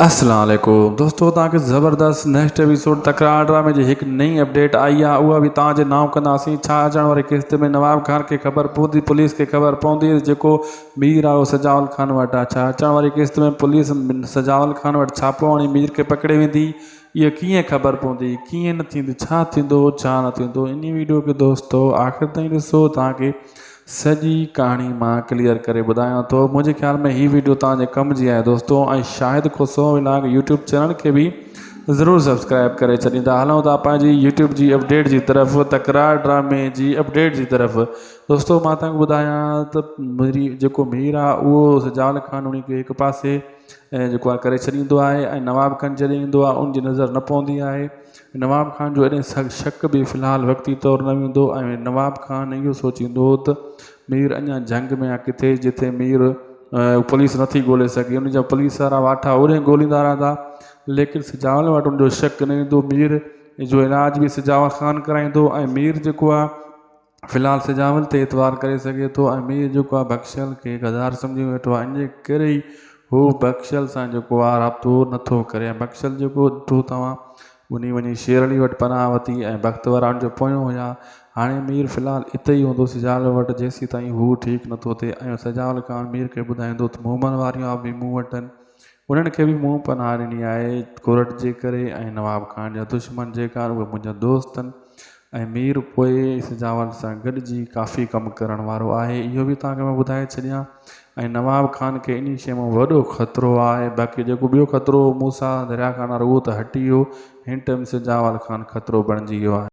اسلام عليڪم دوستو توهان کي زبردست نيڪسٽ ايپيسوڊ تڪرار ڊرامي جي هڪ نئين اپڊيٽ آئي آهي اها به توهان جي نانء ڪنداسين ڇا اچڻ واري قسط ۾ نواب خان کي خبر پوندي پوليس کي خبر پوندي جيڪو مير آهي اهو سجاول خان وٽ آهي ڇا اچڻ واري قسط ۾ پوليس سجاول خان وٽ ڇاپو هڻي مير کي پڪڙي ويندي اها ڪيئن خبر پوندي ڪيئن نه ٿيندي ڇا ٿيندو ڇا نه ٿيندو انهي ويڊيو کي دوستو آخر تائين ڏسو توهان کي سڄي ڪهاڻي مان ڪليئر ڪري ٻڌايان ٿو منهنجي خيال ۾ هي ويڊيو توهان جي ڪم جي آهي دوستو ۽ Shahid Khoso vlog YouTube channel کي به ضرور سبسڪرائب ڪري ڇڏيندا هلون ٿا پنهنجي يوٽيوب جي اپڊيٽ جي طرف تڪرار ڊرامي جي اپڊيٽ جي طرف دوستو مان توهان کي ٻڌايان ته ميري جيڪو مير آهي اهو سجاول خان انهي کي هڪ پاسي جيڪو آهي ڪري ڇڏيندو آهي ۽ نواب خان جڏهن ايندو آهي ان جي نظر نه پوندي آهي نواب خان جو ايڏي شڪ به في الحال وقتي طور نه ويندو ۽ نواب خان اهو سوچيندو هو ته مير اڃا جهنگ ۾ آ ڪٿي جتي مير پوليس نٿي ڳولي سگهي ان جا پوليس وارا واٺا اوڏي ڳوليندا رهندا ليڪن سجاول وٽ ان جو شڪ نه ويندو مير جو علاج به سجاول خان ڪرائيندو ۽ مير جيڪو آ في الحال سجاول تي اعتبار ڪري سگهي ٿو ۽ مير جيڪو آهي بخشل کي غدار سمجهي ويٺو آهي ان جي ڪري ئي هو بخشل سان جيڪو آهي رابطو نٿو ڪري ۽ بخشل جيڪو ڏٺو توهان انهي وڃي شير علي وٽ پناهه ورتي ۽ بخت وارا ان جو پويون هيا هاڻي مير في الحال اتي ئي هوندو سجاول وٽ جيسين تائين هو ٺيڪ نٿو ٿئي ۽ سجاول خان مير کي ٻڌائيندو ته مومن واريون به مون وٽ آهن انهن کي به مون پناهه ڏني آهي ڪورٽ جي ڪري ۽ نواب خان جا دشمن جيڪا آهن اهي منهنجا دوست آهن ۽ مير پوء سجاول سان گڏجي ڪافي ڪم ڪرڻ وارو آهي اهو به توهان کي مان ٻڌائي ڇڏيان ۽ نواب خان کي انهي شيء مان وڏو خطرو آهي باقي جيڪو ٻيو خطرو هو موسيٰ دريا خان وارو اهو ته هٽي ويو هن ٽائيم سجاول خان خطرو بڻجي ويو آهي.